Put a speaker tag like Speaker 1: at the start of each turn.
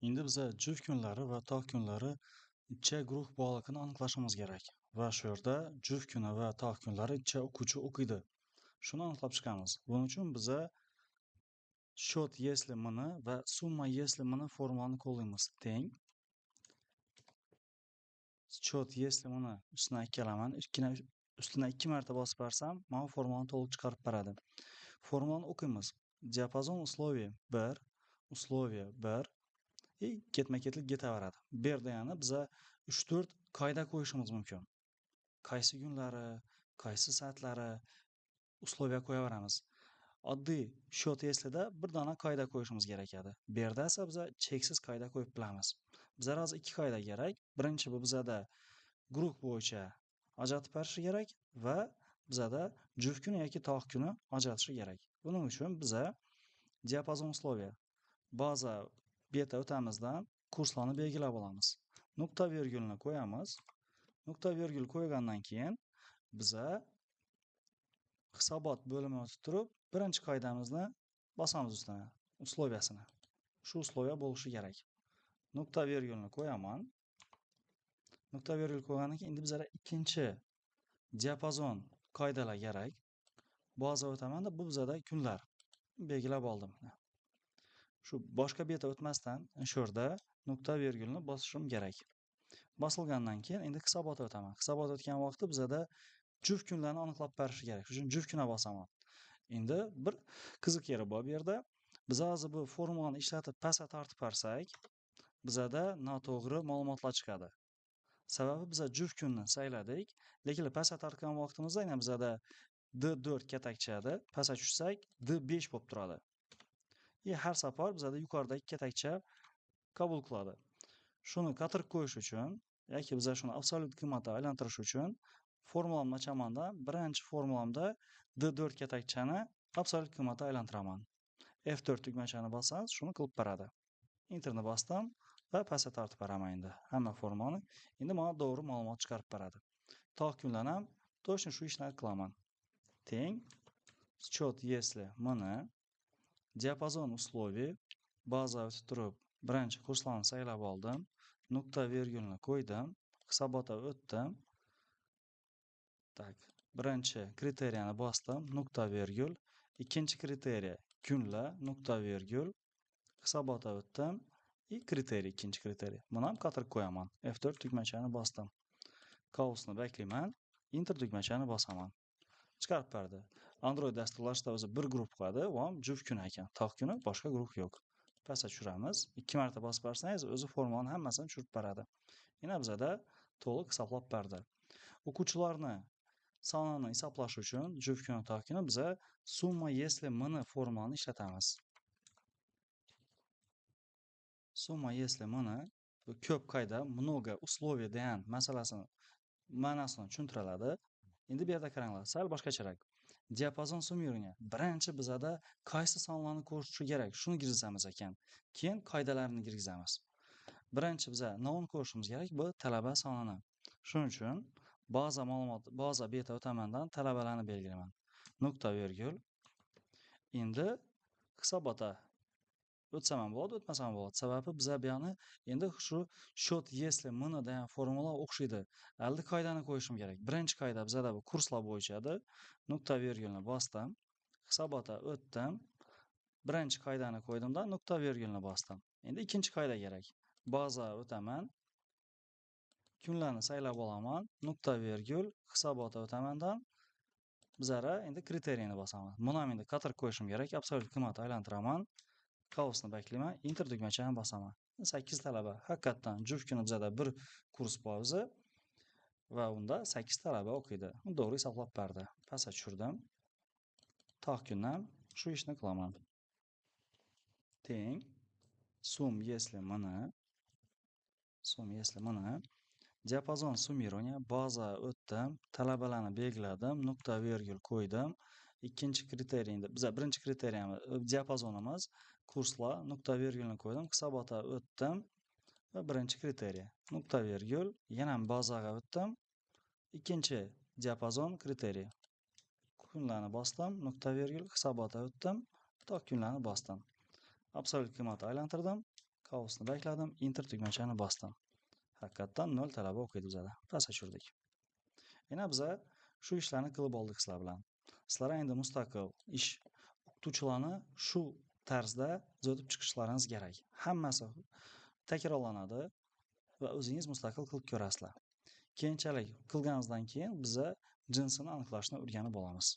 Speaker 1: Endi biza juft kunlari va tog' kunlari necha guruh borligini aniqlashimiz kerak va shu yerda juft kuni va tog' kunlari necha o'quvchi o'qiydi. Shuni aniqlab chiqamiz. Buning uchun biza счет если mni va summa если mni formulani qo'llaymiz. Teng счет если mni ustuna ikkalaman, ustuna ikki marta bosib bersam, mana bu formulani to'liq chiqarib beradi. Formulani o'qiymiz. Diapazon условий 1, условие 1 и ketma-ketlik ketaveradi. Bu yerda yana biza 3-4 qoida qo'yishimiz mumkin. Qaysi kunlari, qaysi soatlari условия qo'yaveramiz. Oddiy счет если da bir dona qoida qo'yishimiz kerak edi. Bu yerda esa biza cheksiz qoida qo'yib bilamiz. Bizga hozir ikki qoida kerak. Birinchi bu bizada guruh bo'yicha ajratib berishi kerak va bizada juft kuni yoki tog' kuni ajratishi kerak. Buning uchun biza diapazon условия baza beta o'tamizdan kurslarni belgilab olamiz. Nuqta vergulni qo'yamiz. Nuqta vergul qo'ygandan keyin biza hisobot bo'limini o'tib turib, birinchi qoidamizni bosamiz ustuna, условия sini. Shu условия bo'lishi kerak. Nuqta vergulni qo'yaman. Nuqta vergul qo'ygandan keyin endi bizlarga ikkinchi diapazon qoidalar kerak. Baza o'tamanda bu bizada kunlar belgilab oldim. Shu boshqa beta o'tmasdan shu yerda nuqta vergulni bosishim kerak. Bosilgandan keyin endi hisobot o'taman. Hisobot o'tgan vaqtda bizada juft kunlarni aniqlab berishi kerak. Shuning uchun juft kuna bosaman. Endi bir qiziq yeri bor bu yerda. Biz hozir bu formulani ishlatib pastga tortib bersak, bizada noto'g'ri ma'lumotlar chiqadi. Sababi biza juft kunni sayladik, lekin pastga tortgan vaqtimizda yana bizada D4 katakchada pastga tushsak D5 bo'lib turadi. И har safar bizada yuqoridagi katakcha qabul qiladi. Shuni qotirib qo'yish uchun yoki biza shuni absolyut qiymatga aylantirish uchun formulamni ochamanda birinchi formulamda D4 katakchani absolyut qiymatga aylantiraman. F4 tugmachani bossangiz shuni qilib beradi. Enterni bosdim va pastga tortib beraman endi hamma formulani. Endi mana to'g'ri ma'lumot chiqarib beradi. Tog' kunlarni ham точно shu ishni qilaman. Teng счет если mni diapazon условий baza o'tib turib birinchi kurslarni saylab oldim. Nuqta vergulni qo'ydim. Hisobotga o'tdim. Так, birinchi kriteriyani bosdim, nuqta vergul. Ikkinchi kriteriya kunlar, nuqta vergul. Hisobotga o'tdim. И kriteriya, ikkinchi kriteriya. Buni ham qotirib qo'yaman. F4 tugmachani bosdim. Kausni baklayman, Enter tugmachani bosaman. Chiqarib berdi. Android dasturlashda o'zi bir guruh qiladi, u ham juft kun ekan. Tog' kuni boshqa guruh yo'q. Pastga tushiramiz. 2 marta bosib bersangiz, o'zi formulani hammasini tushirib beradi. Yana bizada to'liq hisoblab berdi. O'quvchilarni sonini hisoblash uchun juft kuni, tog' kuni biza summa если mni formulani ishlatamiz. Summa если mni bu ko'p qayda много условий degan masalasini ma'nosini tushuntiriladi. Endi bu yerda qaranglar, sal boshqacharak. Diapazon суммирования. Birinchi bizada qaysi sonlarni ko'rsatishi kerak, shuni kirgizamiz ekan. Keyin qoidalarni kirgizamiz. Birinchi biza nimani ko'rishimiz kerak? Bu talaba sonini. Shuning uchun baza ma'lumot, baza beta o'tamandan talabalarni belgilayman. Nuqta vergul. Endi hisobotda o'tsam ham bo'ladi, o'tmasam ham bo'ladi. Sababi biza bu yoqni endi shu счет если mni degan formula o'xshaydi. Endi qoidani qo'yishim kerak. Birinchi qoida bizada bu kurslar bo'yicha edi. Nuqta vergulni bosdim. Hisobotda o'tdim. Birinchi qoidani qo'ydimda nuqta vergulni bosdim. Endi ikkinchi qoida kerak. Baza o'taman. Kunlarni saylab olaman. Nuqta vergul hisobotda o'tamandan bizara endi kriteriyani bosaman. Buni ham endi qotirib qo'yishim kerak. Absolyut qiymatga aylantiraman. Kausni baklayman, Enter tugmachani bosaman. 8 talaba. Haqiqatdan juft kuni bizada bir kurs bor o'zi va unda 8 talaba o'qiydi. To'g'ri hisoblab berdi. Pastga tushirdim. Tog' kundan shu ishni qilaman. Teng sum если mni sum если mni diapazon суммирования baza o'tdim, talabalarni belgiladim, nuqta vergul qo'ydim. Ikkinchi kriteriy endi biza birinchi kriteriyamiz diapazonimiz kurslar, nuqta vergulni qo'ydim, hisobotga o'tdim va birinchi kriteriya nuqta vergul, yana ham bazaga o'tdim. Ikkinchi diapazon kriteriya. Kunlarni bosdim, nuqta vergul, hisobotga o'tdim, tog' kunlarni bosdim. Absolyut qiymatga aylantirdim, Qavsni bakladim, Enter tugmachani bosdim. Haqiqatdan 0 talaba o'qiydi bizada. Pastga tushirdik. Yana biza shu ishlarni qilib oldik sizlar bilan. Sizlar endi mustaqil ish o'qituvchilarni shu tarzda tuzatib chiqishlaringiz kerak. Hammasi takrorlanadi va o'zingiz mustaqil qilib ko'rasizlar. Keyinchalik qilganingizdan keyin biza jinsini aniqlashni o'rganib olamiz.